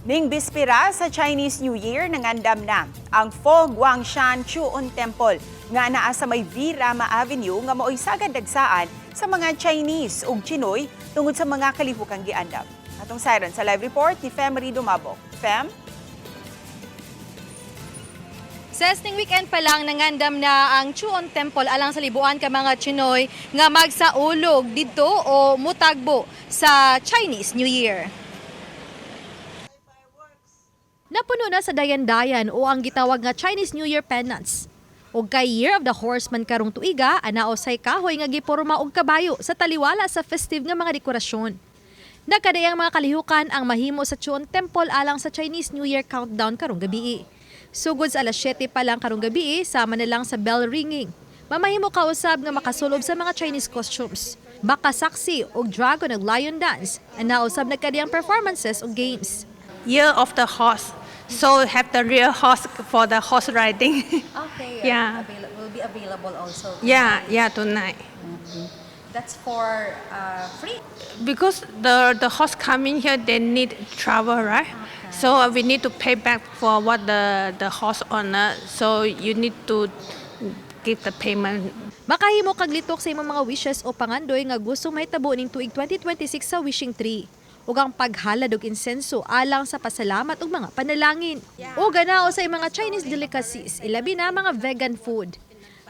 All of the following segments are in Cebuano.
Ning bispira sa Chinese New Year, nangandam na ang Fo Guangshan Chuon Temple nga naa sa may V. Rama Avenue nga maoy sagad dagsaan sa mga Chinese ug Chinoy tungod sa mga kalihukang giandam. Atong siren sa live report ni Femery Dumabok. Fem? Sa ning weekend pa lang, nangandam na ang Chuon Temple alang sa libuan ka mga Chinoy nga magsaulog didto o mutagbo sa Chinese New Year. Napuno na sa dayan-dayan o ang gitawag nga Chinese New Year pennants. Og kay Year of the Horseman karong tuiga, ana usay kahoy nga giporma og kabayo sa taliwala sa festive nga mga dekorasyon. Nagkadayang mga kalihukan ang mahimo sa Chuon Temple alang sa Chinese New Year countdown karong gabii. Sugod sa alas 7 pa lang karong gabii, sama na lang sa bell ringing. Mamahimo kausab nga makasulob sa mga Chinese costumes. Makasaksi og dragon ug lion dance, ana usab nagkadiyang performances ug games. Year of the Horse. So have the real horse for the horse riding. Okay. Yeah. Will be available also. Yeah, tonight. That's for free. Because the horse coming here, they need travel, right? So we need to pay back for what the horse owner. So you need to give the payment. Makahimo kag litok sa imong mga wishes o pangandoy nga gusto mahitabo ning tuig 2026 sa wishing tree. Ug ang paghalad og insenso alang sa pasalamat ug mga panalangin. O ganao sa mga Chinese delicacies, ilabi na mga vegan food.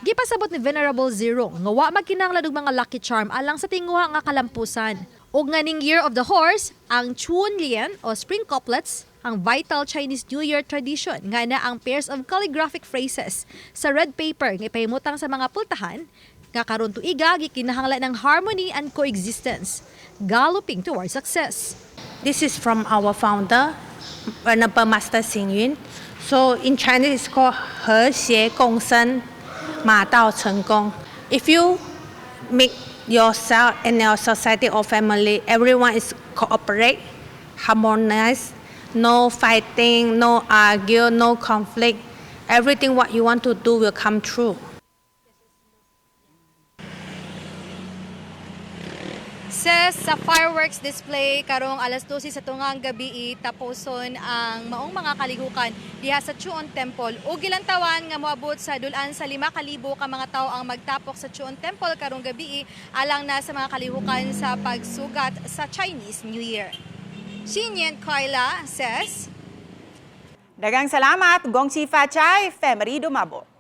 Gipasabot ni Venerable Zero nga wa magkinahanglan og mga lucky charm alang sa tinguha nga kalampusan. Ug nga ning Year of the Horse, ang Chun Lian o spring couplets ang vital Chinese New Year tradition nga na ang pairs of calligraphic phrases sa red paper nga ipahimutang sa mga pultahan nga karon tuiga gikinahanglan ng harmony and coexistence, galloping towards success. This is from our founder, Venerable Master Xing Yun. So in Chinese, it's called 和谐共生，马到成功. If you make yourself and your society or family, everyone is cooperate, harmonize, no fighting, no argue, no conflict. Everything what you want to do will come true. Ses, sa fireworks display karong alas 12 sa tungang gabi, tapuson ang maong mga kalihukan diha sa Chuon Temple. Ug gilantawan nga moabot sa dulan sa 5,000 ka mga tawo ang magtapok sa Chuon Temple karong gabi alang na sa mga kalihukan sa pagsugat sa Chinese New Year. Xinyan Kaila says, Daghang salamat, Gong Xi Fa Cai, Femery Dumabok.